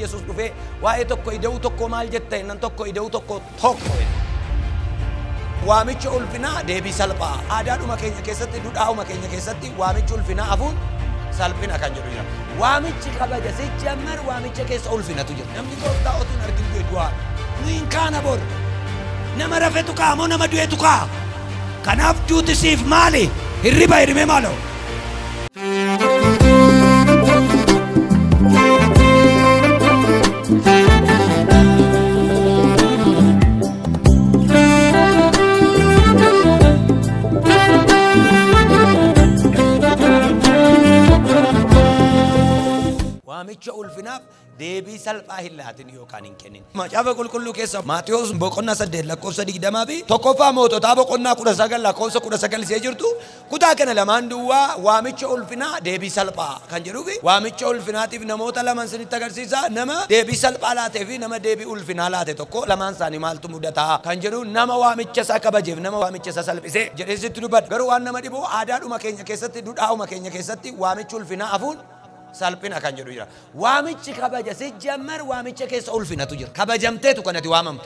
Yesuus dhufee waa'ee tokko ida'uu tokko maal jetta jennaan tokko ida'uu tokko tokko. Waamicha ulfinaa deebii salphaa. Aadaadhuma keenya keessatti, duudhaadhuma keenya keessatti waamichi ulfinaa hafuun salphina kan jedhu jira. Waamichi kabaja sijjammar waamicha keessa ulfinatu jira. Namni gooftaa otuu hin argin du'e du'aadha. Nu hin kaana bor. Nama rafetu ka'a moo nama du'etu ka'a? Kanaaf duuti siif maali? Hirriba hirmee maaloo? Waamicha ulfinaaf deebii salphaa hin laatin yookaan hin kennin. Macaafa qulqulluu keessa Maatewos boqonnaa 8 lakkoofsa 20 fi tokkoffaa moototaa boqonnaa 19 lakkoofsa 19 ishee jirtu kutaa kana lamaan duwwaa waamicha ulfinaa deebii salphaa kan jedhuu fi waamicha ulfinaatiif namoota lamaan sinitti agarsiisa. Nama deebii salphaa laatee fi nama deebii ulfinaa laate tokko lamaan isaanii maaltu mudataa kan jedhu nama waamicha isaa kabajeef nama waamicha isaa salphisee jedhee sitti dubbata. Garuu waan nama dhibu aadaadhuma keenya keessatti, duudhaadhuma keenya keessatti waamichi ulfinaa hafuun salphina kan jedhu jira. Waamichi kabaja sijjammar waamicha keessa ulfinatu jira. Kabajamteetu kanatti waamamtu.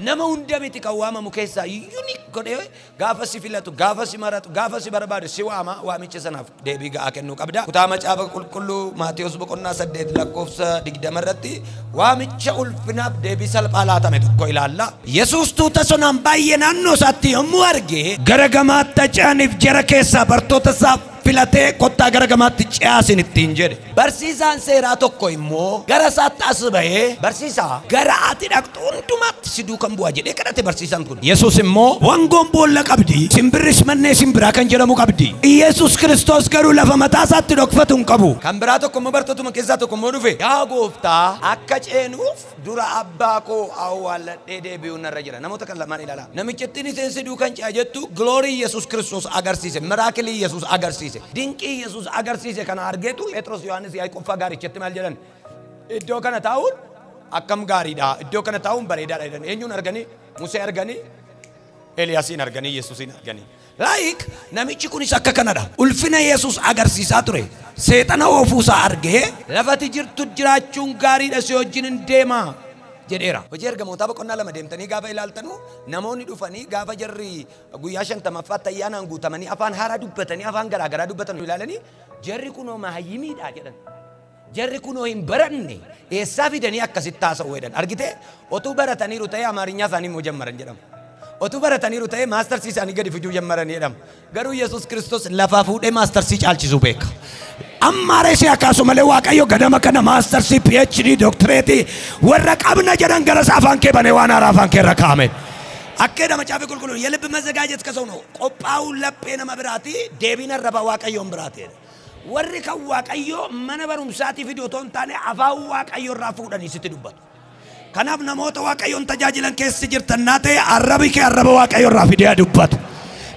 Nama hunda miti kan waamamu keessaa unique godhee gaafa si filatu, gaafa si maratu, gaafa si barbaadu si waama. Waamicha sanaaf deebii ga'aa kennuu qabda. Kutaa macaafa qulqulluu Maatewos boqonnaa 8 lakkoofsa 20 irratti waamicha ulfinaaf deebii salphaa laatame tokko ilaalla. Yesuus tuuta sonaan baay'ee naannoo isaatti yommuu arge gara gamaatti ce'aniif jara keessaa bartoota isaa filatee kottaa gara gamaatti ce'aasin ittiin jedhe. Barsiisaan seeraa tokko immoo gara isaatti as ba'ee barsiisaa gara ati dhaqxu hundumaatti si duukaan bu'a jedhee kadhate barsiisaan kun. Yesuus immoo wangoon boolla qabdi, simbirris mannee simbiraa kan jedhamu qabdi. Yesuus Kiristoos garuu lafa mataa isaatti dhokfatu hin qabu. Kan biraa tokko immoo bartootuma keessaa tokko immoo dhufe yaa gooftaa akka ceenuuf dura abbaa koo awwaalladhee deebi'uun narra jira. Namoota kan lamaan ilaalaa. Namicha ittiin isheen si duukaan ce'a jettu gloorii Yesuus Kiristoos agarsiise, miraakilii Yesuus agarsiise, dinqii Yesuus agarsiise kana argeetu Phexros Yohaannis Yaaqoob gaarichatti maal jedhan? Iddoo kana taa'uun akkam gaariidha, iddoo kana taa'uun bareedaadha jedhan. Eenyuun arganii? Musee arganii, Eeliyaasiin arganii, Yesuusiin arganii. Like namichi kunis akka kanadha. Ulfina Yesuus agarsiisaa ture. Seexana oofuusaa argee lafati jirtu jiraachuun gaariidha si wajjin hin deema jedheera. Hojii ergamootaa boqonnaa 2 deemtanii gaafa ilaaltanu namoonni dhufanii gaafa jarri guyyaa 50ffaatti ayyaanaan guutamanii afaan haaraa dubbatanii afaan garaagaraa dubbatan ilaalanii jarri kunoo mahayyimiidha jedhan. Jarri kunoo hin baranne eessaa fidanii akkasitti haasa'u jedhan. Argitee otuu barataniiru ta'ee Amaarinyaa isaanii immoo jammaran jedhamu. Otuu barataniiru ta'ee maastarsii isaanii gadi fiduu jammaran jedhamu. Garuu Yesuus Kiristoos lafaa fuudhee maastarsii caalchisuu beeka. Ammaaree si akkasuma malee Waaqayyo ganama kana maastarsii, PhD, doktireetii warra qabna jedhan gara isaa afaan kee banee waan haaraa afaan kee irra kaa'ame. Akka jedhama macaafa qulqulluun የልብ መዘጋጀት ከሰው ነው። qophaa'uun laphee nama biraati, deebiin arraba Waaqayyoon biraati. Warri kan Waaqayyoo mana barumsaatii fiduu otoo hin taane afaan Waaqayyoo irraa fuudhanii sitti dubbatu. Kanaaf namoota Waaqayyoon tajaajilan keessa jirtan naa ta'e arrabi kee arraba Waaqayyoo irraa fidee dubbatu.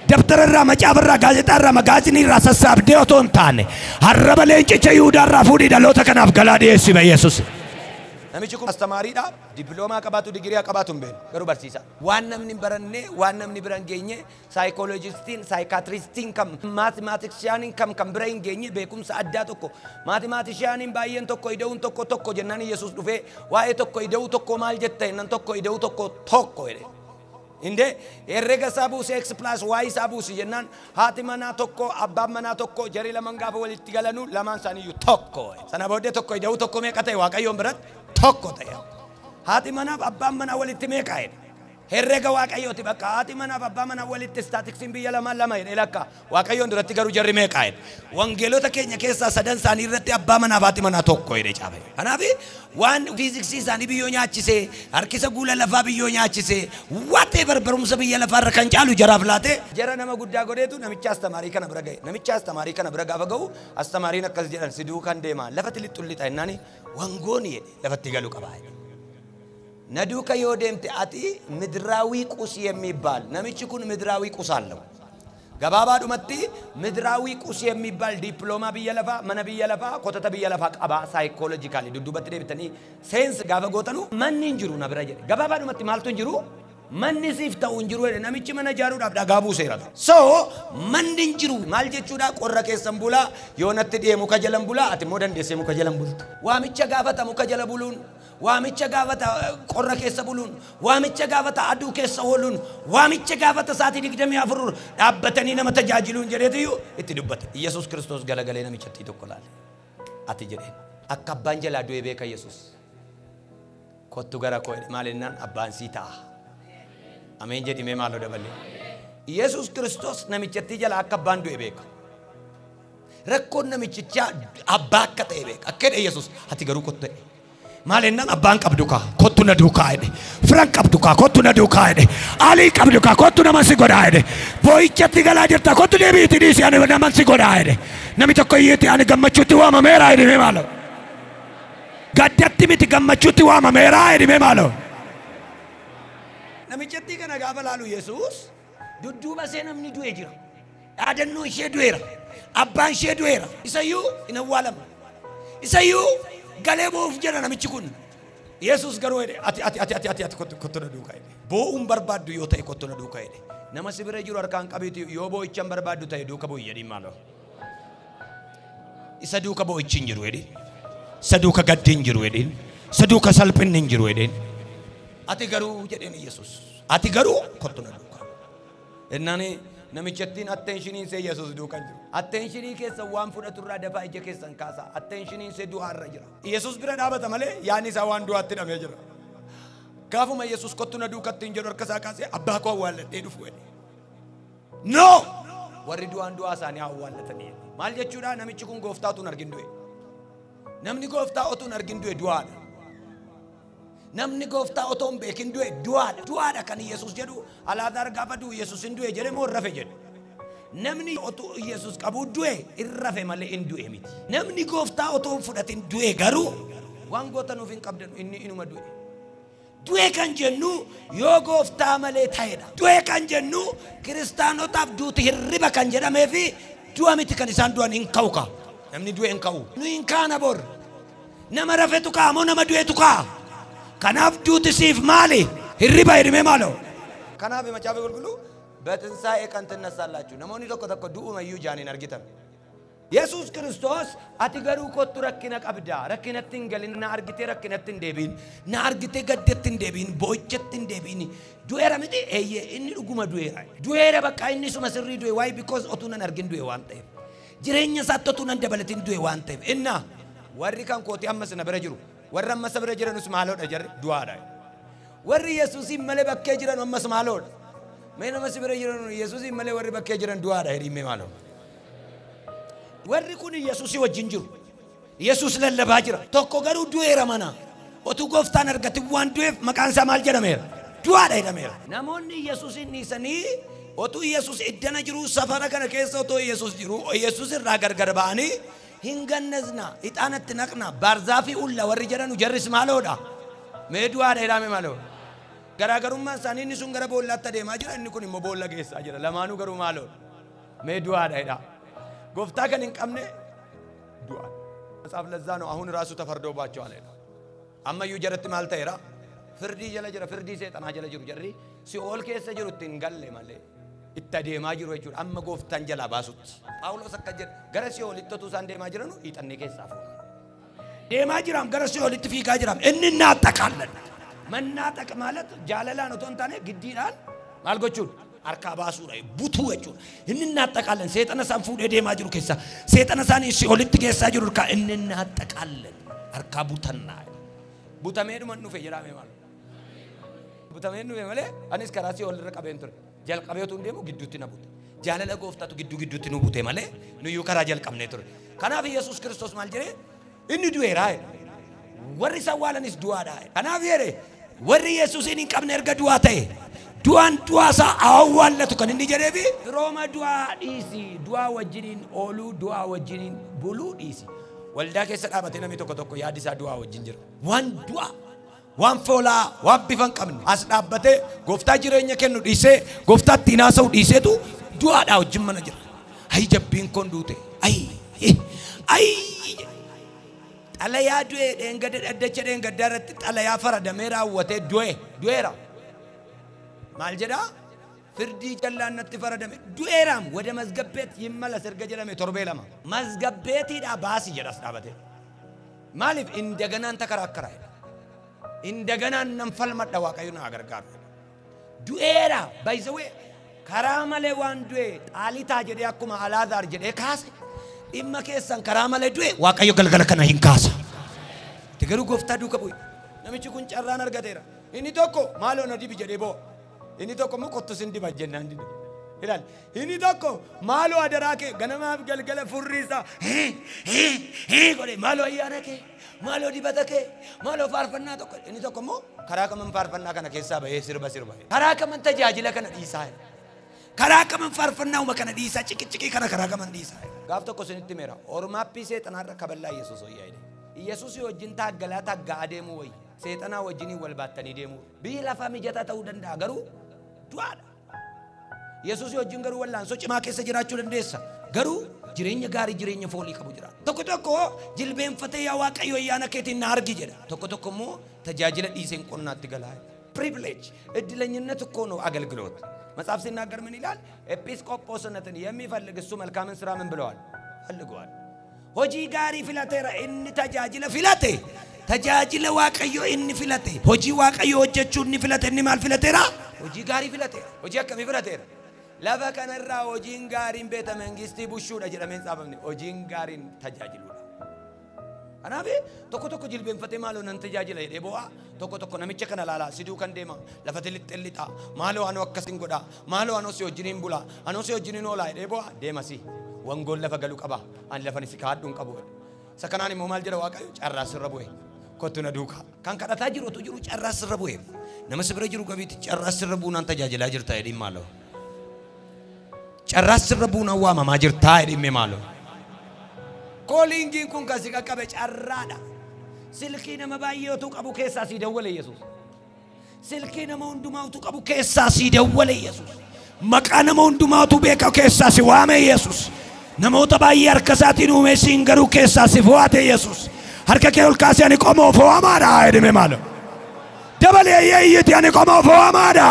Dabtara irraa, macaafa irraa, gaazexaa irraa, magaazinii irraa sassaabdee otoo hin taane arraba leencicha Yihudaa irraa fuudhii dhaloota kanaaf galaa dhiyeessi ba'e Yesuus. Namichi kun astamaariidha. Dippiloomaa qabaatu, digirii qabaatu hin beeknu. Garuu barsiisa. Waan namni hin baranne, waan namni bira hin geenye, saayikooloojistiin, saayikaatristiin kam, maatimaatikshaaniin kam kan bira hin geenye beekumsa addaa tokko. Maatimaatikshaaniin baay'een tokko ida'uun tokko tokko jennaan Yesuus dhufee waa'ee tokko ida'uu tokko maal jetta jennaan tokko ida'uu tokko tokko jedhe. Inde herrega isaa buuse x plus y isaa buuse jennaan haati manaa tokko abbaan manaa tokko jarri lamaan gaafa walitti galanu lamaan isaaniiyyuu tokko. Sana booddee tokko ida'uu tokko meeqa ta'e Waaqayyoon biratti tokko ta'e. Haati manaaf abbaan manaa walitti meeqa jedhe? Herrega Waaqayyooti bakka haati manaaf abbaa manaa walitti istaatiksiin biyya lamaan lama jedhe lakka Waaqayyoon duratti garuu jarri meeqa jedhe? Wangeelota keenya keessaa sadan isaanii irratti abbaa manaaf haati manaa tokko jedhe caafe. Kanaaf waan fiiziksii isaanii biyyoo nyaachisee, harkisa guula lafaa biyyoo nyaachisee, whatever barumsa biyya lafaa irra kan caalu jaraaf laate jara nama guddaa godheetu namicha astamaarii kana bira ga'e. Namicha astamaarii kana bira gaafa ga'u astamaariin akkas jedhan si duukaan deema lafatti lixxu lixa jennaani wangooni jedhe lafatti galuu qaba jedhe. Na duuka yoo deemte ati ምድራዊ ቁስ የሚባል namichi kun ምድራዊ ቁስ አለው። Gabaabaadhumatti ምድራዊ ቁስ የሚባል dippiloomaa biyya lafaa, mana biyya lafaa, kotata biyya lafaa qaba psychologically dudduubatti deebitanii seensi gaafa gootanu manni hin jiru na bira jedhe. Gabaabaadhumatti maaltu hin jiru? Manni siif ta'u hin jiru jedhe. Namichi mana ijaaruudhaaf dhagaa buuseera. So manni hin jiru maal jechuudha? Qorra keessan bulaa, yoo natti dhi'e muka jalan bulaa, ati immoo dandeessee muka jalan bultu. Waamicha gaafata muka jala buluun, Waamicha gaafata qorra keessa buluun, waamicha gaafata aduu keessa ooluun, waamicha gaafata sa'aatii 24 dhaabbatanii nama tajaajiluun jedheetiyyuu itti dubbate. Yesuus Kiristoos galagalee namichatti tokko laale. Ati jedheen akka abbaan jalaa du'e beeka Yesuus. Kottu gara koo jedhe maal jennaan abbaan sii ta'a. Ameen jedhimee maaloo dabalee. Yesuus Kiristoos namichatti jalaa akka abbaan du'e beeka. Rakkoon namichichaa abbaa akka ta'e beeka. Akka jedhe Yesuus ati garuu kottu ta'e. Maal jennaan abbaan qabdu kaa kottu na duukaa jedhe. Firan qabdu kaa kottu na duukaa jedhe. Alii qabdu kaa kottu nama si godhaa jedhe. Boo'ichatti galaa jirta kottu deebiitti dhiisi ani nama si godhaa jedhe. Namni tokko iyyeetti ani gammachuutti waamameera jedhime maaloo. Gaddatti miti gammachuutti waamameera jedhime maaloo. Namichatti kana gaafa laalu Yesuus dudduuba see namni du'e jira. Dhaadannoo ishee du'eera. Abbaan ishee du'eera. Isayyuu hin awwaalamne. Isayyuu galee boo'uuf jedha namichi kun. Yesuus garuu jedhe ati ati ati ati ati ati kottu na duukaa jedhe. Boo'uun barbaaddu yoo ta'e kottu na duukaa jedhe. Nama si bira jiru harkaan qabiitu yoo boo'ichan barbaaddu ta'e duuka bu'i jedhiin maaloo. Isa duuka boo'ichi hin jiru jedhiin. Isa duuka gaddi hin jiru jedhiin. Isa duuka salphinni hin jiru jedhiin. Ati garuu jedheen Yesuus. Ati garuu kottu na duukaa. Ennaani namichattiin atteenshiniin see Yesuus duukaa hin jiru. Atteenshinii keessa waan fudhaturraa dafaa ija keessan kaasaa. Atteenshiniin see du'aarra jira. Yesuus bira dhaabata malee yaadni isaa waan du'aatti hidhamee jira. Gaafuma Yesuus kottu na duukatti hin jedhu harka isaa kaasee abbaa koo awwaalladhee dhufu jedhe. No! Warri du'aan du'aa isaanii awwaallatanii. Maal jechuudha namichi kun gooftaa utuu hin argin du'e. Namni gooftaa utuu hin argin du'e du'aadha. Namni gooftaa otoo hin beekin du'e du'aadha. Du'aadha kan Yesuus jedhu Alaazaar gaafa du'u Yesuus hin du'e jedhe moo hin rafe jedhe. Namni otoo Yesuus qabuu du'e hin rafe malee hin du'e miti. Namni gooftaa otoo hin fudhatin du'e garuu waan gootanuuf hin qabdan inni inuma du'e. Du'e kan jennu yoo gooftaa malee ta'edha. Du'e kan jennu kiristaanotaaf duuti hirriba kan jedhamee fi du'a miti kan isaan du'an hin ka'u ka. Namni du'e hin ka'u. Nu hin kaana bor. Nama rafetu ka'a moo nama du'etu ka'a? Kanaaf duuti siif maali? Hirriba jedhame maaloo? Kanaaf macaafa qulqulluu በትንሣኤ ቀን ትነሳላችሁ። Namoonni tokko tokko du'umayyuu jaaniin argitan. Yesuus Kiristoos ati garuu kottu rakkina qabda. Rakkinatti hin galin, na argitee rakkinatti hin deebiin, na argitee gaddatti hin deebiin, boo'ichatti hin deebiin. Du'eera miti eeyyee inni dhuguma du'eera. Du'eera bakka inni suma sirrii du'e wayi because otuu nan argin du'e waan ta'eef. Jireenya isaatti otuu nan dabalatin du'e waan ta'eef. Inna warri kan kooti ammas na bira jiru. Warri ammas bira jiranus maaloodha jarri du'aadha. Warri Yesuusiin malee bakkee jiran ammas maaloodha. Mee nama si bira jiran Yesuusiin malee warri bakkee jiran du'aadha hiriimee maaloo. Warri kun Yesuusii wajjin jiru. Yesuus lallabaa jira. Tokko garuu du'eera mana. Otuu gooftaan argatin waan du'eef maqaan isaa maal jedhameera? Du'aadha jedhameera. Namoonni Yesuusin dhiisanii otuu Yesuus iddana jiru safara kana keessa otoo Yesuus jiru Yesuus irraa gargar ba'anii hin gannazna ixaanatti naqna baarzaafii ulla warri jedhanu jarris maaloodha. Mee du'aadha jedhame maaloo? Garaagarummaan isaanii inni sun gara boollaatti adeemaa jira inni kun immoo boolla geessaa jira. Lamaanuu garuu maaloodha? Mee du'aadha jedha. Gooftaa kan hin qabne du'aadha. መጽሐፍ ለዛ ነው አሁን ራሱ ተፈርዶባቸዋል ይላል። Ammayyuu jaratti maal ta'eera? Firdii jala jira, firdii seexanaa jala jiru jarri si'ool keessa jiru itti hin galle malee itti adeemaa jiru jechuudha. Amma gooftaan jalaa baasutti. Phaawulos akka jedhe gara si'oolitti otuu isaan deemaa jiranu hiixannee keessaa fuuna. Deemaa jiraam gara si'oolitti fiigaa jiraam inni naaxaqaallan. Mannaaxaq ማለት jaalalaan otoo hin taane giddiidhaan maal gochuun harkaa baasuudha butuu jechuudha. Inni naaxaqaallan seexana isaan fuudhee deemaa jiru keessa seexana isaan si'oolitti geessaa jiru harkaa inni naaxaqaallan harkaa butannaa. Butamee dhuman dhufe jedhame maal? Butamee dhufe malee anis karaa si'ool irra qabeen ture. Jalqabee utuu hin deemu gidduutti na bute. Jaalala gooftaatu gidduu gidduutti nu bute malee nuyyuu karaa jalqabnee ture. Kanaaf Yesuus Kiristoos maal jedhee inni du'eera jedhe. Warri isa awwaalanis du'aadha jedhe. Kanaaf jedhe warri Yesuusin hin qabne erga du'aa ta'e du'aan du'aa isaa awwaallatu kan inni jedheefi firooma du'aa dhiisi du'aa wajjiniin ooluu du'aa wajjiniin buluu dhiisi. Waldaa keessa dhaabatee namni tokko tokko yaadi isaa du'aa wajjin jira. Waan du'aa waan foolaa waan bifa hin qabne as dhaabbatee gooftaa jireenya kennu dhiisee gooftaa ittiin haasa'u dhiiseetu du'aadhaa wajjin mana jira. Ayi jabbiin koon duute ayi ayi xalayaa du'e dheengadda dhaddacha dheengaddaa irratti xalayaa faradamee raawwatee du'e du'eera. Maal jedhaa? Firdii jallaan natti faradame du'eeraam wada mazgabbeet yimmalas erga jedhame torbee lama. Mazgabbeetiidhaa baasi jedhas dhaabatee. Maaliif indaganaan takaraakkaraa jedha. Indagana nan falmadha Waaqayyo na gargaaru. Du'eera by the way karaa malee waan du'e xaalitaa jedhee akkuma Alaazaar jedhee kaase dhimma keessan karaa malee du'e Waaqayyo galgala kana hin kaasa. Itti garuu gooftaa duuka bu'e. Namichi kun carraan argateera. Inni tokko maaloo na dibi jedhee boo'a. Inni tokko immoo kottu sin diba jennaan dide. Ilaali. Inni tokko maaloo adaraa kee ganamaaf galgala furrii isaa godhe maaloo ayyaana kee maaloo dibata kee maaloo faarfannaa tokko. Inni tokko immoo karaa kaman faarfannaa kana keessaa bahee sirba sirba. Karaa kaman tajaajila kana dhiisaa. Karaa kaman faarfannaa uma kana dhiisaa ciqiciqii kana karaa kaman dhiisaa. Gaaf tokko isinitti meera ormaappii seexanaarra kaballaa Yesuus wayyaa jedhe. Yesuus wajjin taaggalaa taggaa deemuu wayya. Seexanaa wajjiniin wal baattanii deemuu. Biyyi lafaa mijataa ta'uu danda'a garuu du'aadha. Yesuus wajjin garuu wallaansoo cimaa keessa jiraachuu dandeessa. Garuu jireenya gaarii jireenya foolii qabu jira. Tokko tokko jilbeenfatee yaa Waaqayyo ayyaana keetiin na argi jedha. Tokko tokko immoo tajaajila dhiiseen qonnaatti galaa. Privilege እድለኝነት እኮ ነው አገልግሎት። መጽሐፍ ሲናገር ምን ይላል? ኤጲስቆጶስነትን የሚፈልግ እሱ መልካምን ስራ ምን ብለዋል? ፈልገዋል። Hojii gaarii filateera inni tajaajila filate. Tajaajila Waaqayyo inni filate. Hojii Waaqayyo hojjechuu inni filate inni maal filateera? Hojii gaarii filateera. Hojii akkamii filateera? Lafa kanarraa hojiin gaariin beeta mangistii bushuudha jedhamee hin tsaafamne. Hojiin gaariin tajaajiluudha. Kanaaf tokko tokko jilbeenfatee maaloo nan tajaajila jedhee boo'a. Tokko tokko namicha kana laalaa siduu kan deema lafatti lixxee maaloo anoo akkasiin godha maaloo anoo si wajjiniin bula anoo si wajjiniin oolaa jedhee boo'a deema si wangoon lafa galu qaba ani lafan si kaadhu hin qabu. Isa kanaan immoo maal jedha Waaqayyo carraa sirra bu'e kottu na duukaa. Kan kadhataa jiru otuu jiru carraa sirra bu'e nama si bira jiru qabiitti carraa sirra buunaan tajaajilaa jirta jedhiin maaloo. Carraa sirra buunaan waamamaa jirtaa jedhiin maaloo. Koolingiin kun kan si qaqqabe carraadha. Silkii nama baay'ee otuu qabu keessaa sii dawwale Yesuus. Silkii nama hundumaa otuu qabu keessaa sii dawwale Yesuus. Maqaa nama hundumaa otuu beekaa keessaa si waame Yesuus. Namoota baay'ee harka isaatiin uume siin garuu keessaa si fo'ate Yesuus. Harka kee ol kaasee ani qomoo fo'amaadha jedhame maaloo. Dabalee iyyiti ani qomoo fo'amaadha.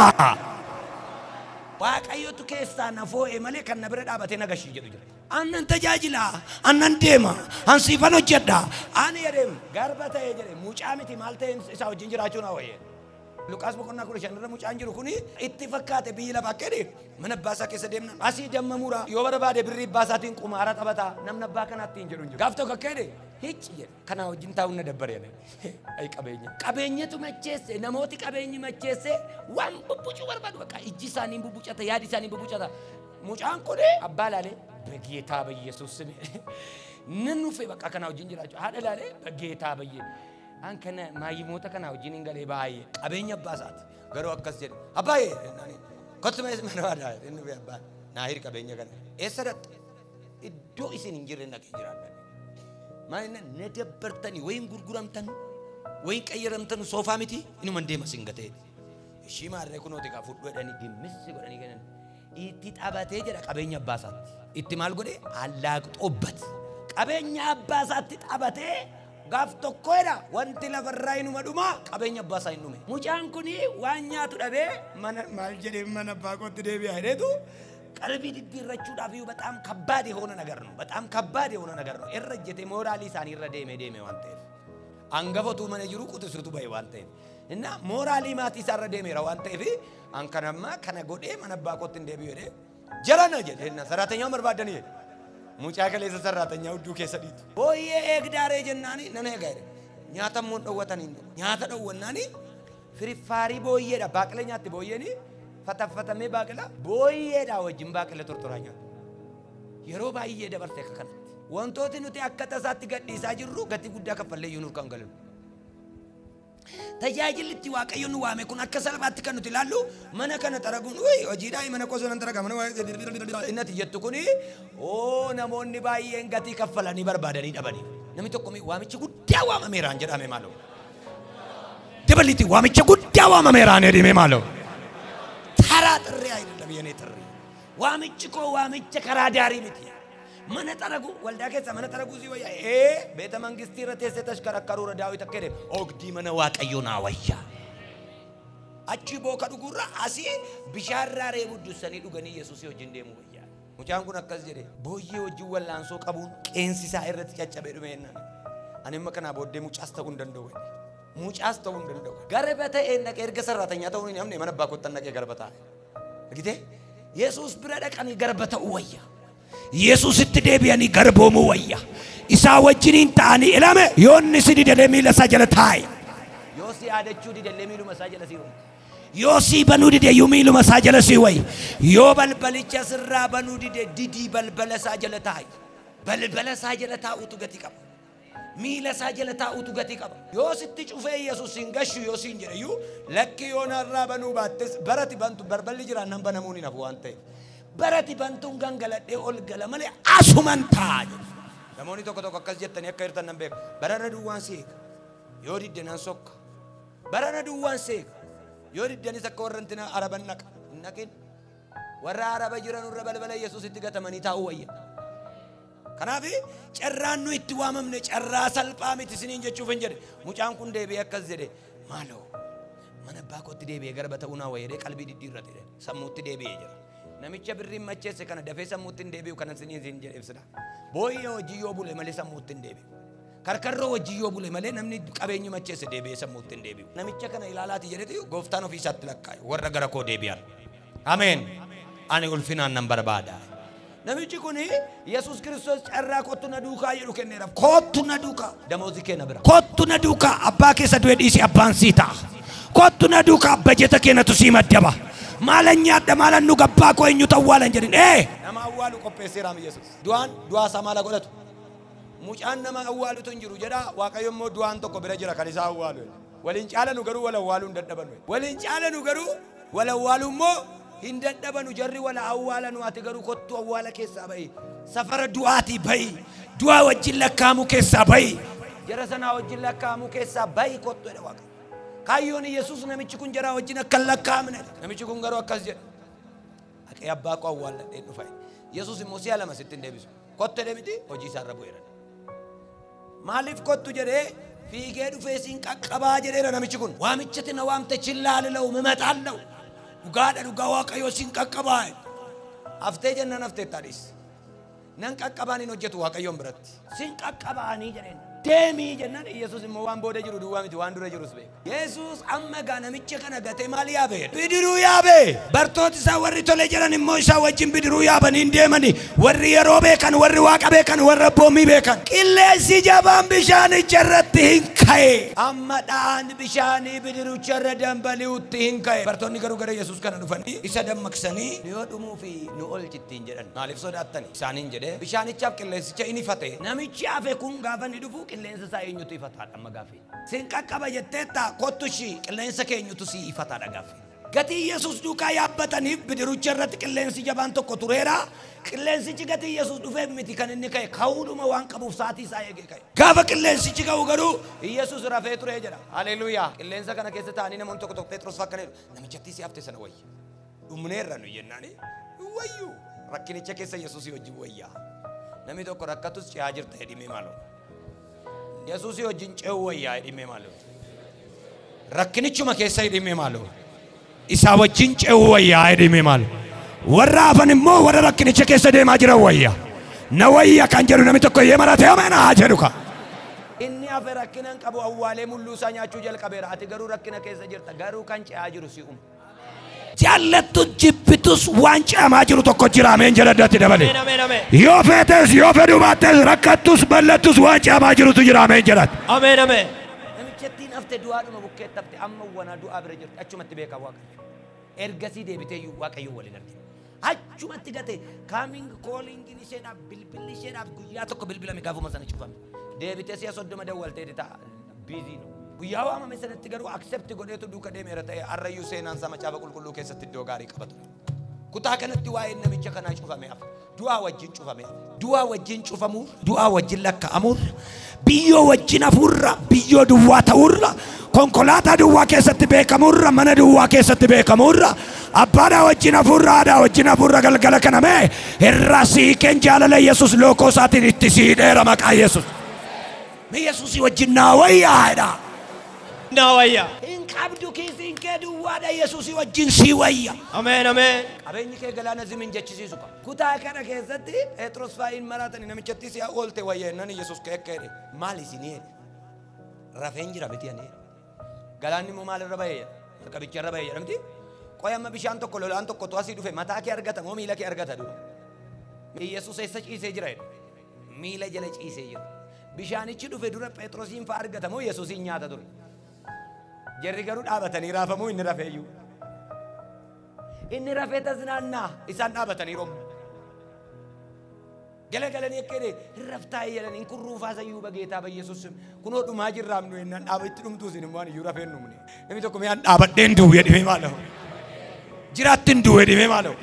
Waaqayyotu keessaa na foo'e malee kan na bira dhaabatee na gashii jedhu jira. Annan tajaajila, annan deema, an siifan hojjedha. Ani jedheem garba ta'ee jedhe mucaa miti maal ta'e isaa wajjin jiraachuu na wayye. Luqaas boqonnaa 15 irra mucaan jiru kuni itti fakkaate biyyi lafaa akka jedhe mana abbaa isaa keessa deemnaan asii damma muraa yoo barbaade birrii abbaa isaatiin qumaara taphataa namni abbaa kanaatti hin jedhu hin jiru. Gaaf tokko akka jedhe hicci jedhe kanaa wajjin taa'uun na dabbare jedhe. Ay qabeenya. Qabeenyatu macheesse namooti qabeenyi macheesse waan bubbucuu barbaadu bakka ijji isaanii bubbucata yaadi isaanii bubbucata. Mucaan kun abbaa laalee በጌታ በኢየሱስ ስም ነኑፌ በቃ kana wajjin jiraachuu haadha laalee በጌታ በየ an kana maayimoota kana wajjin hin galee baay'ee qabeenya abbaa isaati garuu akkas jedhe abbaayee kottu mana waadaa inni fi abbaa naa hiri qabeenya kana eessa dhatte iddoo isin hin jirre naqee jiraadha maal inni na dabbartanii wayin gurguramtan wayin qayyaramtan soofaa miti inuman deema sin gatee ishii maarree kunooti kaa fudhu jedhanii gimmissi godhanii kennan itti taphatee jedha qabeenya abbaa isaatti itti maal godhe allaaqxoobbat qabeenya abbaa isaatti taphatee gaaf tokko jedha wanti lafarraa inuma dhuma qabeenya abbaa isaa hin dhume. Mucaan kun waan nyaatu dhabee mana maal jedhee mana abbaa kootti deebi'a jedheetu qalbii diddiirrachuudhaaf iyyuu በጣም ከባድ የሆነ ነገር ነው። በጣም ከባድ የሆነ ነገር ነው። irra ejjetee mooraalii isaanii irra deemee deeme waan ta'eef hangafatu mana jiru quxisuutu bahe waan ta'eef እና mooraalii maatii isaa irra deemeera waan ta'eef an kanamma kana godhee mana abbaa kootti hin deebi'u jedhee jarana jedhe ሰራተኛው barbaadanii jedhe mucaa kaleessa saraatanyaa hudduu keessa dhiitu. Booyyee eegdaaree jennaani nan eega jedhe. Nyaata immoo dhowwatanii nyaata dhowwannaani firiffaarii booyyeedha baaqela nyaatti booyyeeni fataffatamee baaqela booyyeedha wajjin baaqela tortoraa nyaata. Yeroo baay'ee dabarte akka kanatti. Wantooti nuti akka tasaatti gadhiisaa jirru gatii guddaa kaffallee iyyuu nuuf kan galu. Tajaajilli itti Waaqayyo nu waame kun akka salphaatti kan nuti ilaallu mana kana xaraguun hojiidhaa mana koo sonan xaraga mana innati jettu kuni oo namoonni baay'een gatii kaffalanii barbaadanii dhabanii. Namni tokko waamichi guddaa waamameeraan jedhame maaloo. Dabalitti waamicha guddaa waamameeraan jedhame maaloo. ተራ ጥሪ አይደለም የኔ ጥሪ። waamichi koo waamicha karaa daarii miti. Mana xaragu waldaa keessa mana xaraguu si wayya beeta mangistii irra teessee tashkarakkaruura Daawit akka jedhe ogdii mana Waaqayyoo naa wayya. Achi booka dhuguurra asii bishaanirraa reebu dursanii dhuganii Yesuusii wajjin deemuu wayya. Mucaan kun akkas jedhe booyyee wajjin wallaansoo qabuun qeensi isaa irratti caccabee dhume jennaan. Ani amma kanaa booddee mucaas ta'uu hin danda'u. Mucaas ta'uu hin danda'u. Garba ta'ee naqee erga sarraatanyaa ta'uu hin hamne mana abbaa kottan naqee garba ta'a. Argitee? Yesuus bira dhaqanii garba ta'uu wayya. Yesuusitti deebi'anii garboomuu wayya. Isaa wajjiniin ta'anii ilame yoonni si didalee miila isaa jala taa'i. Yoo si yaadachuu didellee miiluma isaa jala sii wayya. Yoo sii banuu dide iyyuu miiluma isaa jala sii wayya. Yoo balbalicha sirraa banuu dide didii balbala isaa jala taa'i. Balbala isaa jala taa'utu gatii qaba. Miila isaa jala taa'utu gatii qaba. Yoo sitti cufee Yesuus hin gashu yoo siin jedhe iyyuu lakki yoo narraa banuu baattes barati bantu balballi jiraan nan banamuun hin hafu waan ta'eef. Barati bantuun gangaladhee ol gala malee Asuman taa'a jedhu. Namoonni tokko tokko akkas jettanii akka hirtan nan beeku. Barana duwwaan seeka. Yoo didde nan sokka. Barana duwwaan seeka. Yoo diddanis akka warra intina araban naqa. Hin naqin. Warra araba jiran irra balbala Yesuusitti gatamanii taa'uu wayya. Kanaaf carraan nu itti waamamne carraa salphaa miti isiniin jechuuf hin jedhe. Mucaan kun deebi'ee akkas jedhe. Maaloo mana abbaa kootti deebi'ee garba ta'uu naa wayya jedhee qalbii diddiirrate jedhe. Sammuutti deebi'ee jira. Namicha birriin macheesse kana dafee sammuutti hin deebi'u kana isiniin isin jedhe ibsina. Booyyee hojii yoo bule malee sammuutti hin deebi'u. Karkarroo hojii yoo bule malee namni qabeenyi macheesse deebi'ee sammuutti hin deebi'u. Namicha kana ilaalaati jedhetu gooftaan ofii isaatti lakkaa'e warra gara koo deebi'an. Ameen. Ani ulfinaan nan barbaada. Namichi kun Yesuus Kiristoos carraa kottu na duukaa jedhu kenneera. Kottu na duukaa. Damoozii kee na bira. Kottu na duukaa abbaa keessa du'e dhiisi abbaan sii ta'a. Kottu na duukaa bajeta keenatu sii maddaba. Maalan nyaadha maalan nu gabbaa koo eenyutu awwaalan jedhin. Ee Nama awwaalu qopheesseeraam Yesuus. Du'aan du'aa isaa maala godhatu? Mucaan nama awwaalutu hin jiru jedha. Waaqayyo immoo du'aan tokko bira jira kan isaa awwaalu. Waliin caalanu garuu wal awwaaluu hin dadhabanu. Waliin caalanu garuu wal awwaaluu immoo hin dadhabanu. Jarri wal awwaalanu ati garuu kottu awwaala keessaa ba'i. Safara du'aatii ba'i. Du'aa wajjin lakkaa'amuu keessaa ba'i. Jara sanaa wajjin lakkaa'amuu keessaa ba'i kottu jedha Waaqayyo. Kaayyoon Yesuus namichi kun jara wajjin akka hin lakkaa'amne. Namichi kun garuu akkas jedha. Haqee abbaa koo awwaalladheen dhufa. Yesuus immoo si'a lama sitti hin deebisu. Kottu jedhee miti hojii isaarra bu'eera. Maaliif kottu jedhee fiigee dhufee siin qaqqabaa jedheera namichi kun. Waamichati na waamte chillaa lila'u mimexaala'u. Dhugaadha dhugaa Waaqayyoo siin qaqqabaa. Haftee jennaan haftee taadhis. Nan qaqqabaan hin hojjetu Waaqayyoon biratti. Siin qaqqabaanii jedheen. Deemii jennaan Yesuus immoo waan booda jiru duwwaa miti waan dura jirus beeka. Yesuus amma gaa namicha kana gatee maal yaabee? Bidiruu yaabee. Bartooti isaa warri tole jedhan immoo isaa wajjin bidiruu yaabanii hin deemani. Warri yeroo beekan, warri waaqa beekan, warri abboommii beekan. Qilleensi jabaan bishaanicha irratti hin ka'e. Amma dha'aan bishaanii bidirucha irra dambali'utti hin ka'e. Bartoonni garuu gara Yesuus kana dhufanii isa dammaqsanii nu yoo dhumuu fi nu oolchittiin jedhan. Maaliif sodaattani? Isaaniin jedhee bishaanichaaf qilleensicha in ifate. Namichi hafe kun gaafa inni dhufu qilleensa isaa eenyutu ifataadha amma gaaffii. Siin qaqqaba jetteetta kottu ishii qilleensa keenyutu sii ifataadha gaaffii. Gatii Yesuus duukaa yaabbataniif bidirucha irratti qilleensi jabaan tokko tureera. Qilleensichi gatii Yesuus dhufeef miti kan inni ka'e ka'uudhuma waan qabuuf sa'aatii isaa eegee ka'e. Gaafa qilleensichi ka'u garuu Yesuus rafee ture jedha. Haleluuyaa. Qilleensa kana keessa taa'anii namoonni tokko tokko Phexros fakkaneeru. Namichatti si hafte sana wayya. Dhumneerra nu jennaani. Wayyu. Rakkinicha keessa Yesuusii wajjin wayyaa. Namni tokko rakkatus ce'aa jirta jedhimee maaloo. Yesuusii wajjin ce'uu wayyaa jedhimee maaloo. Rakkinichuma keessa jedhimee maaloo. Isaa wajjin ce'uu wayyaa jedhimee maaloo. Warra hafan immoo warra rakkinicha keessa deemaa jiran wayya. Na wayya kan jedhu namni tokko iyyee maratee ameen haa jedhu ka. Inni hafe rakkina hin qabu awwaalee mulluu isaa nyaachuu jalqabeera. Ati garuu rakkina keessa jirta. Garuu kan ce'aa jiru si uuma. Jaallattu jibbitus waan ce'amaa jiru tokko jira ameen jedha addatti dabale. Ameen, ameen, ameen. Yoo feetes yoo fedhuu baattes rakkattus ballattus waan ce'amaa jirutu jira ameen jedhatti. Ameen, ameen. Namichattiin hafte du'aadhuma bukkeetti hafte amma wanaa du'aa bira jirti achumatti beekaa Waaqayyo. Ergasii deebitee iyyuu Waaqayyo waliin argina. Achumatti gate kaaming koolingin isheedhaaf bilbilli isheedhaaf guyyaa tokko bilbilame gaafuma sana cufame. Deebitee si'a 30 dawwaltee ta'a biizii no. Guyyaa waamame sanatti garuu accept godheetu duuka deemeera ta'e arrayyuu seenaan isaa macaafa qulqulluu keessatti iddoo gaarii qaba ture. Kutaa kanatti waa'een namicha kanaa cufame hafe. Du'aa wajjin cufame hafe. Du'aa wajjin cufamuu, du'aa wajjin lakkaa'amuun, biyyoo wajjin hafuurra, biyyoo duwwaa ta'uurra, konkolaataa duwwaa keessatti beekamuurra, mana duwwaa keessatti beekamuurra, abbaadhaa wajjin hafuurra, haadhaa wajjin hafuurra galgala kana mee irraa siiqeen jaalala Yesuus lookoo isaatiin itti siidheera maqaa Yesuus. Mee Yesuusii wajjin naa wayyaa jedha. Naa wayya. Hin qabdu kiisiin kee duwwaadha Yesuusii wajjin sii wayya. Ameen, ameen. Qabeenyi kee galaana zimin jechisiisu qaba. Kutaa kana keessatti Phexros faayiin maraatanii namichatti si'a oolte wayya jennaan Yesuus ka'e akka jedhe maal isinii jedhe? Rafeen jira miti ani jedhe. Galaanni immoo maalirra ba'ee jedha? Markabicha irra ba'ee jedhamti. Qoy amma bishaan tokko lolaan tokko asii dhufe mataa kee argata moo miila kee argata dura? Yesuus eessa ciisee jira jedha? Miila jala ciisee jira. Bishaanichi dhufe dura Phexrosiin fa'a argata moo Yesuusiin nyaata ture? Jarri garuu dhaabatanii raafamuu inni rafeeyyuu. Inni rafee tasnaannaa isaan dhaabatanii romu. Galagalanii akka jedhe hin raftaa'ee jedhanii hin kurruufaa sayyuu bageetaa bayyesuus kunoo dhumaa jirraam nu jennaan dhaabatti dhumtuu isin immoo ani iyyuu rafeen dhumne. Namni tokko mi'aan dhaabadheen du'u jedhimee maaloo? Jiraatti hin du'u jedhimee maaloo?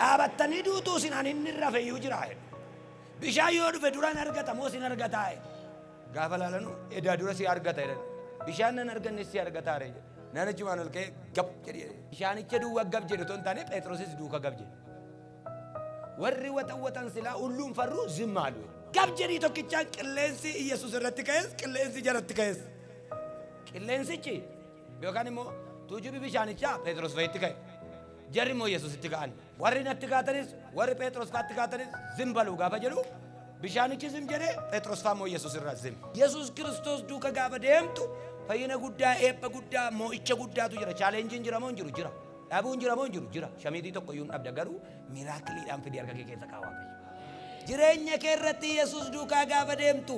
Dhaabattanii duutuu isin ani inni rafeeyyuu jira jedhe. Bishaan yoo dhufe duraan argata moo isin argataa jedhe. Gaafa laalanu edaa dura si argata jedhan. Bishaan nan arganne si argataa jedhe. Naan achumaan ol ka'ee gab jedhe. Bishaanicha duwwaa gab jedhe otoo hin taane Phexrosis duuka gab jedhe. Warri watan silaa hulluun farruu zimma alu. Gab jedhii tokkichaan qilleensi Iyesuus irratti ka'es qilleensi jaratti ka'es. Qilleensichi yookaan immoo tuujubi bishaanichaa Phexros fa'itti ka'e. Jarri immoo Yesuusitti ka'an. Warri natti kaatanis warri Phexros fa'aatti kaatanis zim baluu gaafa jedhu bishaanichi zim jedhee Phexros fa'a immoo Yesuus irraa zim. Yesuus Kiristoos duuka gaafa deemtu fayyina guddaa eebba guddaa moo'icha guddaatu jira. Chaalenjiin jira moo hin jiru? Jira. Dhabuun jira moo hin jiru? Jira. Shamiitii tokko iyyuu hin dhabda garuu miraakiliidhaan fidee harka kee keessa kaawaa Waaqayyo. Jireenya kee irratti Yesuus duukaa gaafa deemtu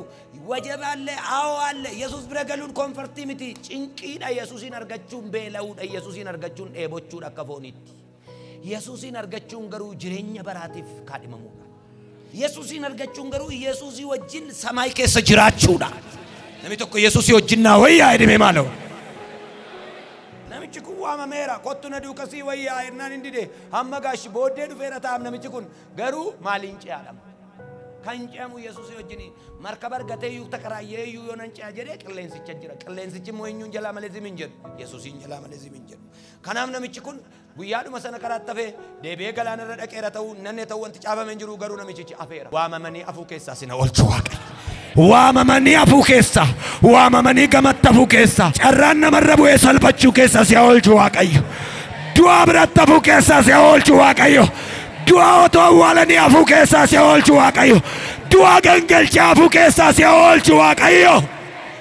wajabaallee aawwaallee Yesuus bira galuun koonfartii miti cinqiidha. Yesuusiin argachuun beela'uudha. Yesuusiin argachuun dheebochuudha akka fooniitti. Yesuusiin argachuun garuu jireenya baraatiif kaadhimamuudha. Yesuusiin argachuun garuu Yesuusii wajjin samaay keessa jiraachuudha. Namni tokko Yesuusii wajjin naa wayyaa jedhame maaloo? Namichi kun waamameera kottu na duuka sii wayyaa jennaan hin dide hamma gaashi booddee dhufeera ta'am namichi kun garuu maaliin ce'aadhama? Kan ce'amu Yesuusii wajjin markaba argatee iyyuu takaraayyee iyyuu yoo nan ce'a jedhee qilleensicha jira. Qilleensichi immoo eenyuun jalaa malee zim hin jedhu. Yesuusiin jalaa malee zim hin jedhu. Kanaaf namichi kun guyyaadhuma sana karaatti hafee deebi'ee galaanarra dhaqeera ta'uu nanne ta'uu wanti caafame hin jiru garuu namichichi afeera. Waamamanii afuu keessaa sina oolchu Waaqayyo. Waamamanii afuu keessa, waamamanii gamatti afuu keessa, carraan namarra bu'ee salphachuu keessa si oolchu Waaqayyo. Du'a biratti afuu keessa si oolchu Waaqayyo. Du'a otoo awwaalanii afuu keessaa si oolchu Waaqayyo. Du'a gangalchaa afuu keessaa si oolchu Waaqayyo.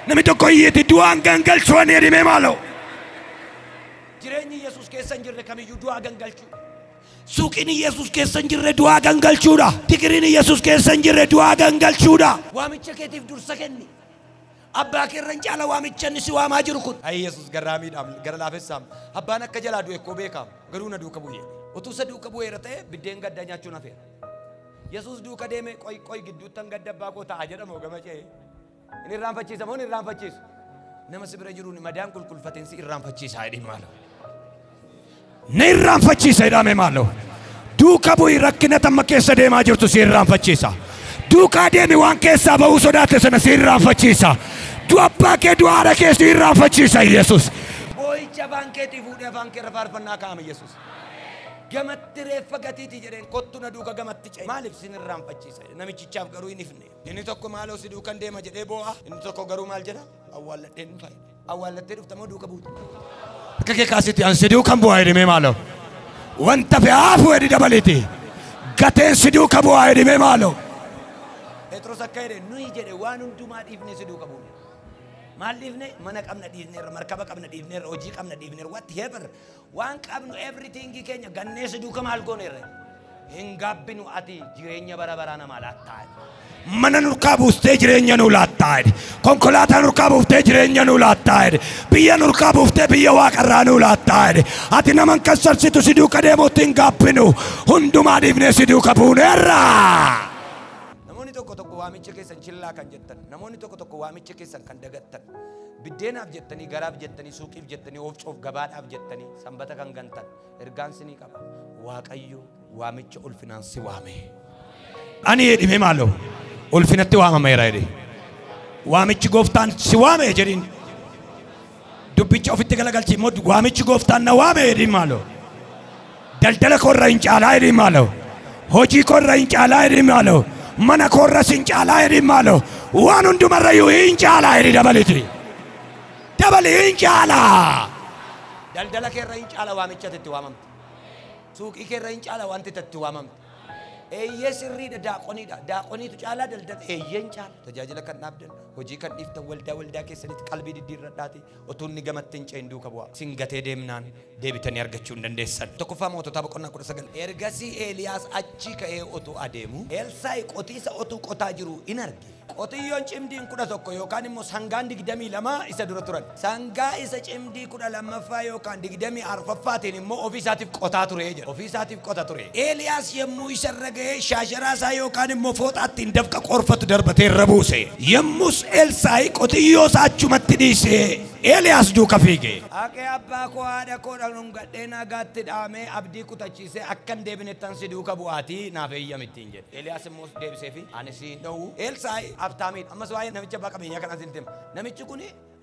Namni tokko iyyeeti du'aan gangalchuu ani jedhime maaloo? Jireenyi Yesuus keessa hin jirre kamiyyuu du'aa gangalchuu. Suuqiin Yesuus keessa hin jirre du'aa gangalchuudha. Digiriin Yesuus keessa hin jirre du'aa gangalchuudha. Waamicha keetiif dursa kenni. Abbaa keerra hin caala waamicha inni si waamaa jiru kun. Ayi Yesuus garraamiidhaam gara laafessaam. Abbaan akka jalaa du'e koo beekaam garuu na duuka bu'ee. Utuu isa duuka bu'eera ta'e biddeen gaddaa nyaachuun hafeera. Yesuus duuka deeme qoy qoy gidduuttan gadda abbaa koo ta'a jedhamu gama ce'ee. Inni irraanfachiisa moo inni irraanfachiisu? Nama si bira jiruun madaan qulqulfateen si irraanfachiisa jedhee maaloo? Na irraanfachiisa jedhame maaloo? Duuka bu'i rakkina tamma keessa deemaa jirtu si irraanfachiisa. Duukaa deemi waan keessaa ba'uu sodaatte sana si irraanfachiisa. Du'a abbaa kee du'a haadha kee si irraanfachiisa Yesuus. Boo'icha afaan keetii fuudhee afaan kee irra faarfannaa kaa'ame Yesuus. Gamatti reeffa gatiiti jedheen kottu na duuka gamatti ce'e. Maaliif sin irraanfachiisa? Namichichaaf garuu hin ifne. Inni tokko maaloo si duukan deema jedhee boo'a. Inni tokko garuu maal jedha? Awwaalladheen dhufa. Awwaallattee dhufta moo duuka buuta? Akka kee kaasitti an si duukan bu'aa jedhame maaloo? Wanta fe'aafu jedhi dabaleeti. Gateen si duuka bu'aa jedhame maaloo? Phexros akka jedhe nuyi jedhe waan hundumaa dhiifnee si duuka buune. Maal dhiifne? Mana qabna dhiifneerra, markaba qabna dhiifneerra, hojii qabna dhiifneerra, whatever. Waan qabnu everything keenya gannee si duuka maal gooneerra? Hin gaabbinu ati jireenya bara baraa namaa laattaa. Mana nurkaa buustee jireenya nuu laattaa jedhe. Konkolaataa nurkaa buuftee jireenya nuu laattaa jedhe. Biyya nurkaa buuftee biyya waaqarraa nuu laattaa jedhe. Ati naman kassarsitu si duuka deemuutti hin gaabbinu. Hundumaa dhiifnee si duuka buuneerra. Namoonni tokko tokko waamicha keessan chillaa kan jettan, namoonni tokko tokko waamicha keessan kan dagattan, biddeenaaf jettanii, garaaf jettanii, suuqiif jettanii, oofcoof gabaadhaaf jettanii, sanbata kan gantan, ergaan sinii qaba. Waaqayyo waamicha ulfinaan si waame. Ani jedhime maaloo? Ulfinatti waamameera jedhe. Waamichi gooftaan si waame jedhin. Dubbicha ofitti galagalchi immoo waamichi gooftaan na waame jedhin maaloo? Daldala koorra hin caalaa jedhin maaloo? Hojii koorra hin caalaa jedhin maaloo? Mana koorra sin caalaa jedhin maaloo? Waan hundumarra iyyuu hin caalaa jedhi dabaliti. Dabali hin caalaa. Daldala keerra hin caala waamicha itti waamamte. Suuqii keerra hin caala wanti itti waamamte. Eeyyee sirriidha daaqoniidha. Daaqoniitu caalaa daldala. Eeyyeen caala. Tajaajila kan dhaabdan hojii kan dhiiftan waldaa keessanitti qalbii diddiirradhaati. Otuu inni gamatti hin ce'in duuka bu'aa. Sin gatee deemnaan deebitanii argachuu hin dandeessan. Tokkoffaa moototaa boqonnaa 19. Ergasii Eeliyaas achi ka'ee otuu adeemu Elsaa'i qotiisa otuu qotaa jiru in arge. Qotiyyoon cimdiin 11 yookaan immoo sangaan 22 isa dura turan. Sangaa isa cimdii 12ffaa yookaan 24ffaatiin immoo ofii isaatiif qotaa ture jedha. Ofii isaatiif qota ture. Eeliyaas yommuu isa irra ga'ee shaasharaa isaa yookaan immoo fooxaatti hin dafqa qorfatu darbatee irra buuse. Yommus Elsaa'i qotiyyoo isaa achumatti dhiisee Eeliyaas duuka fiige. Haqee abbaa koo haadha koo dhungadhee nagaatti dhaamee abdii kutachiisee akka hin deebinettan si duuka bu'aatii naaf eeyyamittiin jedhe. Eeliyaas immoo deebisee fi ani si hin dhowwu. Elsaa'i abtaamiidha. Ammas waa'ee namicha abbaa qabeenyaa kanaa sitti hima. Namichi kun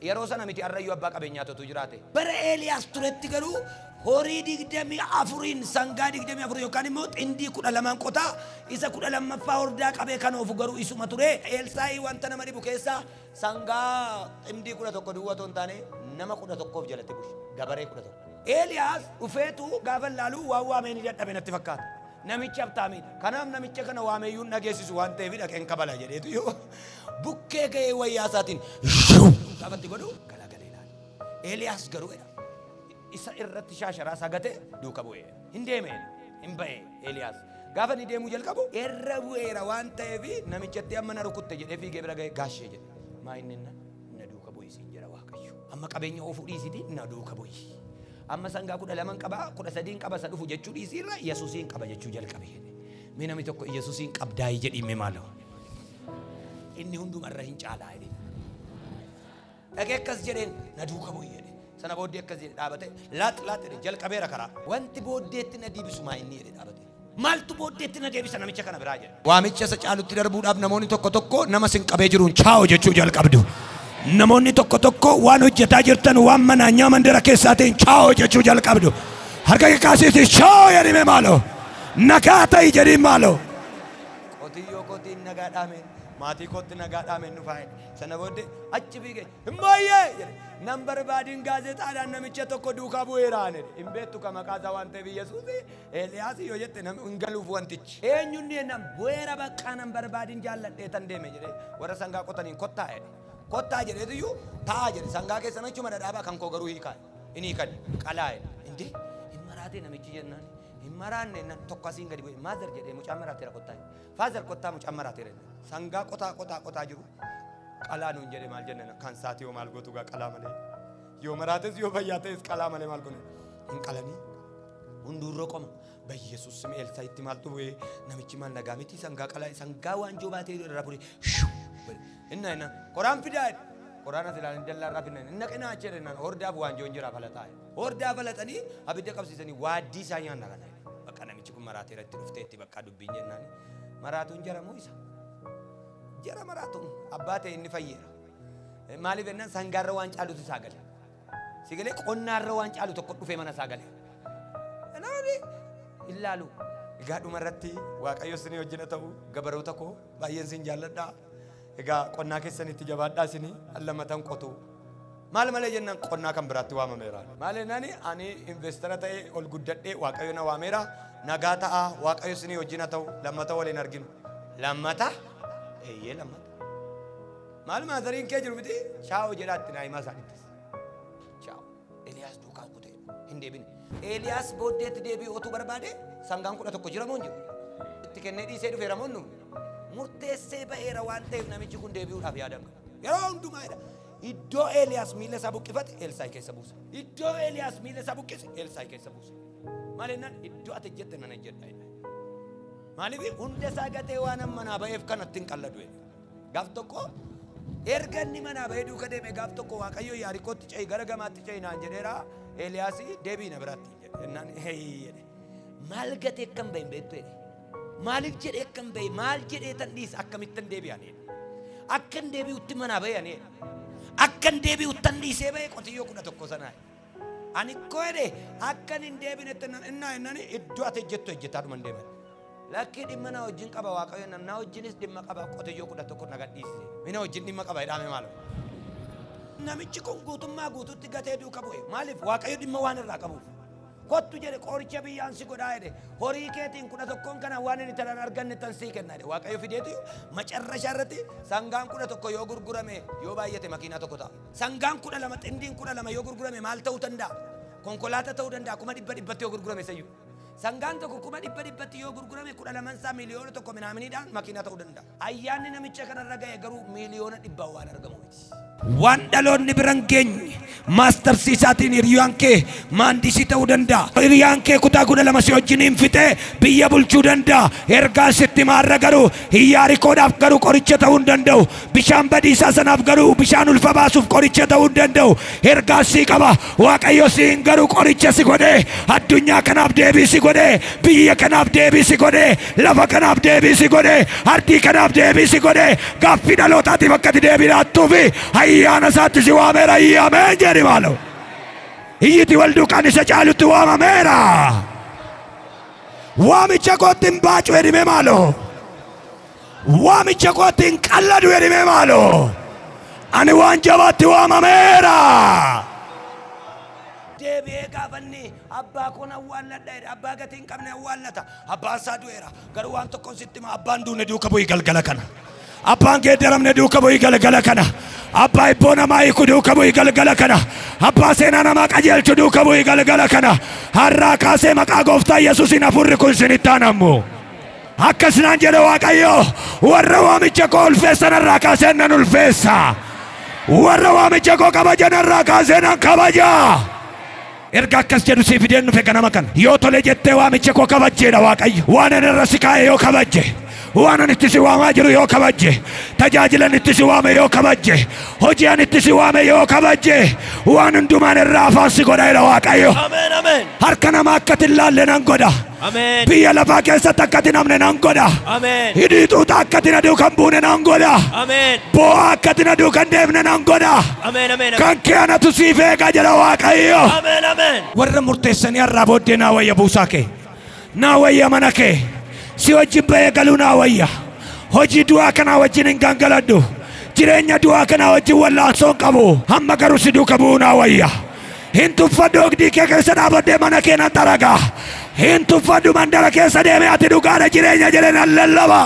yeroo sana miti arrayyuu abbaa qabeenyaa totu jiraate. Bara Eeliyaas turetti garuu horii 24 sangaa 24 yookaan immoo xindii 12 qotaa isa 12ffaa hordaa qabee kan oofu garuu isuma ture. Elsaa'i wanta nama dhibu keessaa sangaa xindii 11 duwwaa otoo hin taane nama 11 jalatti bulche. Gabaree 11. Eeliyaas dhufeetu gaafa laalu waan waamee ni dadhabe natti fakkaata. Namicha abtaamiidha. Kanaaf namicha kana waameeyyuu dhageessisu waan ta'eef dhaqeen kabala jedheetu yoo bukkee ga'ee wayyaa isaatiin gaafatti godhu galagalee ilaala. Eeliyaas garuu jedha isa irratti shaasharaa isaa gatee duuka bu'ee hin deemee hin ba'ee Eeliyaas. Gaafa inni deemuu jalqabu irra bu'eera waan ta'eef namichatti amma na rukutte jedhee fiigee bira ga'ee gaashee jedhe. Maa inni na duuka bu'ii siin jedha Waaqayyo. Amma qabeenya oofuu dhiisitii na duuka bu'ii. Amma sangaa 12 qaba 13 qaba isa dhufu jechuu dhiisiirra Yesuusiin qaba jechuu jalqabe. Mee namni tokko Yesuusiin qabdaayii jedhii mee maaloo. Inni hundumarra hin caalaa jedhe. Dhaqee akkas jedheen na duuka bu'i jedhe. Sana booddee akkas jedhe dhaabate laax laax jedhe jalqabeera karaa. Wanti booddeetti na deebisu maa inni jedhe dhaabate. Maaltu booddeetti na deebisa namicha kana biraa jedhe. Waamicha isa caalutti darbuudhaaf namoonni tokko tokko nama sin qabee jiruun chaa'o jechuu jalqabdu. Namoonni tokko tokko waan hojjetaa jirtan waan manaanyaa mandara keessaatiin chaa'o jechuu jalqabdu. Harka kee kaasiitii chaa'o jedhime maaloo. Nagaa ta'i jedhiin maaloo. Qotiyyoo kootiin nagaa dhaameen maatii kootti nagaa dhaameen dhufaa jedhe. Sana booddee achi fiigee hin booyyee jedhe. Nan barbaadiin gaazexaadhaan namicha tokko duukaa bu'eeraan jedhe. Hin beektu ka maqaa isaa waan ta'eef Yesuus Eeliyaas yoo jette hin galuuf wantichi. Eenyuun nan bu'eera baqqaa nan barbaadiin jaalladhee tan deeme jedhe. Warra sangaa qotaniin kottaa jedhe. Kottaa jedheetu taa'aa jedhe. Sangaa keessan achuma dhadhaabaa kan koo garuu hiikaa. Inni hiikan qalaa jedhe. Indee hin maraatee namichi jennaan. Hin maraanne tokko asiin gadi bu'e. Maazar jedhee mucaan maraateera kottaa. Faazar kottaa mucaan maraateera. Sangaa qotaa qotaa qotaa jiru. Qalaa nuun jedhe maal jenna kan saatii yoo maal gootu gaa qalaa malee. Yoo maraates yoo fayyaa ta'es qalaa malee maal goone. Hin qalanii. Hunduurroo qoma. Bayyesuus simi Elsaa'itti maaltu bu'ee namichi maal nagaa miti sangaa qalaa sangaa waanjoo baatee irra fure. Inna inna qoraan fidaa jedhe. Qoraan as ilaalanii dallaa irraa finna. Inna qinaa achi jedhe hordaaf waanjoon jira falataa. Hordaa falatanii abidda qabsiisanii waaddii isaa nyaanna kana. Bakka namichi kun maraateera itti dhuftee itti bakka dubbiin jennaani. Maraatuun jara moo isa? Jara maraatuun abbaa ta'e inni fayyeera. Maaliif jennaan sangaarra waan caalutu isaa gale. Si galee qonnaarra waan caalu tokko dhufee mana isaa gale. Namni ilaalu. Egaa dhumarratti Waaqayyo isinii wajjin haa ta'u gabaroota koo baay'een isin jaalladha. Egaa qonnaa keessanitti jabaadhaa isinii allamatan qotu. Maal malee jennaan qonnaa kan biraatti waamameera. Maal jennaan ani investara ta'ee ol guddadhee Waaqayyo na waameera. Nagaa ta'a Waaqayyo isinii wajjin haa ta'u lammata waliin arginu. Lammata? Eeyyee lammata. Maal maazariin kee jiru miti? Shaa'oo jedhaatti naa himaa isaanittis. Shaa'oo. Eeliyaas duukaa kutee hin deebine. Eeliyaas booddeetti deebi'uu otuu barbaade sangaan 11 jira moo hin jiru? Itti kennee dhiisee dhufeera moo hin dhufne? Murteessee ba'eera waan ta'eef namichi kun deebi'uudhaaf yaada hin qabu. Yeroo hundumaa jedha. Iddoo Eeliyaas miila isaa buqqifate Elsaa'i keessa buuse. Iddoo Eeliyaas miila isaa buqqise Elsaa'i keessa buuse. Maal jennaan iddoo ati jette nan ejjedha jedha. Maaliif hunda isaa gatee waan manaa ba'eef kanatti hin qalladu jedhe. Gaaf tokko erga inni manaa ba'ee duuka deeme gaaf tokko Waaqayyo Yaarikootti ce'i gara gamaatti ce'i naan jedheera Eeliyaas deebii na biraatti jedhe. Jennaan heeyi jedhe. Maal gatee akkam ba'e hin beektu jedhe. Maaliif jedhee akkam ba'e maal jedhee tan dhiise akkamittan deebi'an jedhe. Akkan deebi'utti manaa ba'e ani jedhe. Akkan deebi'uttan dhiisee ba'e qotiyyoo 11 sanaa. Ani koo jedhe akkan hin deebinetti innaa innaan iddoo ati ejjettu ejjetaadhuma hin deeman. Lakkii dhimma na wajjin qaba Waaqayyo na wajjinis dhimma qaba qotiyyoo 11 na gadhiisise. Mina wajjin dhimma qaba jedhame maal? Namichi kun guutummaa guutuutti gatee duuka bu'e. Maaliif Waaqayyo dhimma waan irraa qabuuf. Kottu jedhe qoricha biyyaan si godhaa jedhe. Horii keetiin 11 kana waan inni tanan arganne tan sii kenna jedhe. Waaqayyo fideetu macarrashaa irratti sangaan 11 yoo gurgurame yoo baay'ate makiinaa tokko ta'a. Sangaan 12 xindiin 12 yoo gurgurame maal ta'uu danda'a? Konkolaataa ta'uu danda'a 100,000 yoo gurgurame sayyuu. Sangaan tokko 100,000 yoo gurgurame 12 isaa 1,000,000 minaaminiidhaan makiinaa ta'uu danda'a. Ayyaanni namicha kanarra ga'e garuu 100,000,000 waan argamu miti. Waan dhaloonni biran geenye maastarsiisaatiin hiriyaan kee maandisii ta'uu danda'a. Hiriyaan kee kutaa 12 si wajjiniin fixee biyya bulchuu danda'a. Ergaa sitti maarra garuu hiyyaarikoodhaaf garuu qoricha ta'uu hin danda'u. Bishaan badiisaa sanaaf garuu bishaan ulfa baasuuf qoricha ta'uu hin danda'u. Ergaa sii qaba. Waaqayyo siin garuu qoricha si godhee addunyaa kanaaf deebii si godhee biyya kanaaf deebii si godhee lafa kanaaf deebii si godhee ardii kanaaf deebii si godhee gaaffii dhalootaatiif akkati deebii laattuufi ayyaana isaatti si waameera. Ameen jedhi maaloo. Iyyiti wal duukaan isa caalutti waamameera. Waamicha kootti hin baacu jedhime maaloo. Waamicha kootti hin qalladu jedhime maaloo. Ani waan jabaatti waamameera. Deebi'ee gaafanni abbaa koon awwaalladha jedhe. Abbaa gatii hin qabne awwaallata. Abbaan isaa du'eera. Garuu waan tokkoon sitti hima abbaan duune duuka bu'ii galgala kana. Abbaan geeddaramne duuka bu'ii galgala kana. Abbaa ibboo namaa hiiku duuka bu'ii galgala kana. Abbaa seenaa namaa qajeelchu duuka bu'ii galgala kana. Har'aa kaasee maqaa gooftaa Yesuusiin hafuurri kun isinitti aanammu. Akkas naan jedhe Waaqayyo warra waamicha koo ulfeessan irraa kaasee nan ulfeessa. Warra waamicha koo kabajan irraa kaasee nan kabaja. Erga akkas jedhu sii fideen dhufe ganama kana. Yoo tole jettee waamicha koo kabajjeedha Waaqayyo. Waan ani irra si kaa'e yoo kabajje. Waan ani itti si waamaa jiru yoo kabajje. Tajaajilan itti si waame yoo kabajje. Hojii ani itti si waame yoo kabajje. Waan hundumaan irraa afaan si godha jedha Waaqayyo. Ameen ameen. Harka namaa akkati hin laalle nan godha. Ameen. Biyya lafaa keessatti akkati namne nan godha. Ameen. Hidhii xuuxaa akkati na duukan buune nan godha. Ameen. Boo'aa akkati na duukan deemne nan godha. Ameen ameen. Kan kee anatu siif eega jedha Waaqayyo. Ameen ameen. Warra murteessanii har'aa booddee naa wayya buusaa kee. Naa wayya mana kee. Si wajjin ba'ee galuu naa wayya. Hojii du'aa kanaa wajjin hin gangaladhu. Jireenya du'aa kanaa wajjin wallaansoo hin qabu. Hamma garuu si duuka bu'uu naa wayya. Hin tuffadhu ogdii kee keessa dhaabadhee mana kee nan xaraga. Hin tuffadhu mandara keessa deemee ati dhugaadha jireenya jedhee nan lallaba.